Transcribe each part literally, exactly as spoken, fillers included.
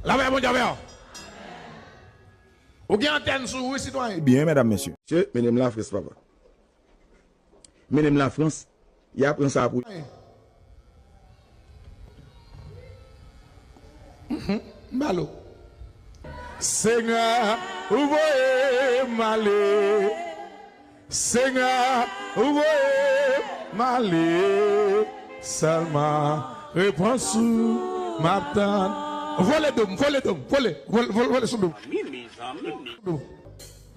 Lapè Bondye avè w. Ou gen antèn sou ou wi, sitwayen? Byen, medam, mesye. Mesye, mennen m Lafrans, papa. Mennen m Lafrans. Y a pran sa pou. Mhm. M ba l ou. Senyè, ou voye m ale. Senyè, ou voye m ale. Sèlman repons ou m ap tann. Vole do m, vole do m, vole, vole, vole, vole sou do m. Mezanmi, mezanmi.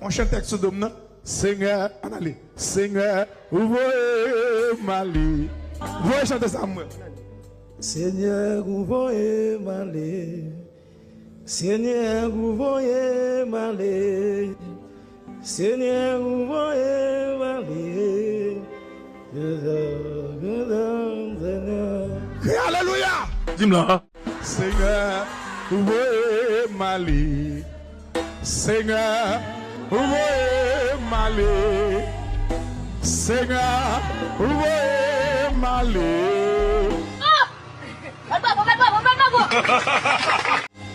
Yon chantè k sou do m nan. Senyè, ann ale. Senyè, ou voye m ale. Voye chante sa pou mwen. Senyè, ou voye m ale. Senyè, ou voye m ale. Senyè, ou voye m ale. Kri alelouya! Di m la. Senyè, ou voye m ale. Senyè, ou voye m ale. Senyè, ou voye m ale.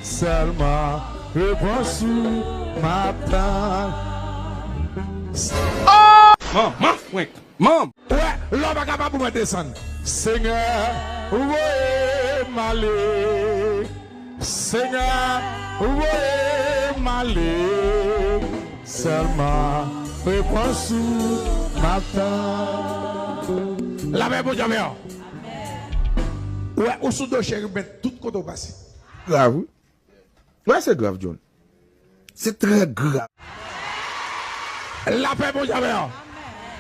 Sèlman repons ou m ap tann. Manman frenk, manm. Ou wè, lè w pa kapab pou mwen desann. Senyè, ou voye m ale. Senyè, ou voye m ale. Sèlman repons ou m ap tann. Lapè Bondye avè w. Ou wè, ou sou do cherib, men tout kote w pase. Grav, wi. Wè, se grav, John. Se trè grav. Lapè Bondye avè w.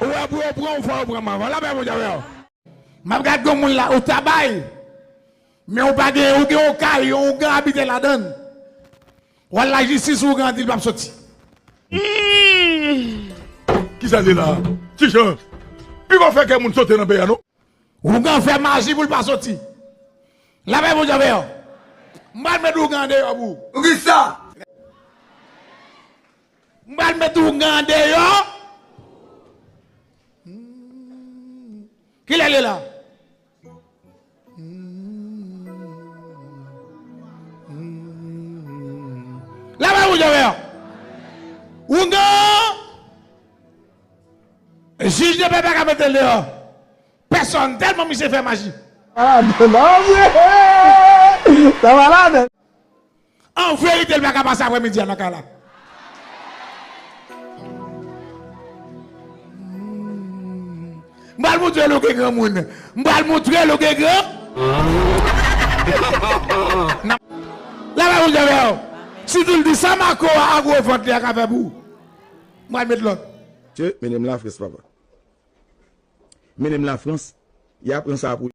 Ou wè, pou yo pran w, fò yo pran m avan. Lapè Bondye avè w. M ap gad granmoun la, ou ta bay. Men ou pa gen, ou gen yon kay, yon ougan abite ladan l. W al lajistis, ougan an di l p ap soti. Kisa l ye la? Ti Jan, li pa fè kè moun sote nan peyi a, non? Ougan fè maji pou l pa soti. Lapè Bondye avè w. M pral met ougan an deyò pou ou. Poukisa? M pral met ougan an deyò. Kilè l ye la? Lapè Bondye avè w. Ougan. Jij de pè pa ka mete l deyò. Pèsòn, tèlman misye fè maji. Malad, non, vre. Sa malad. An verite, l pa ka pase aprèmidi a nan kay la. M pral montre l ou gen granmoun. M pral montre l ou gen gran. Lapè Bondye avè w. Sitou l di sa Marco a ak revant li a ka fè pou ou. M pral met lòt. Mesye, mennen m Lafrans, papa. Mennen m Lafrans, y a pran sa pou.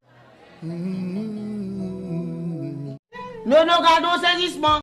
Nono, gade yon sezisman.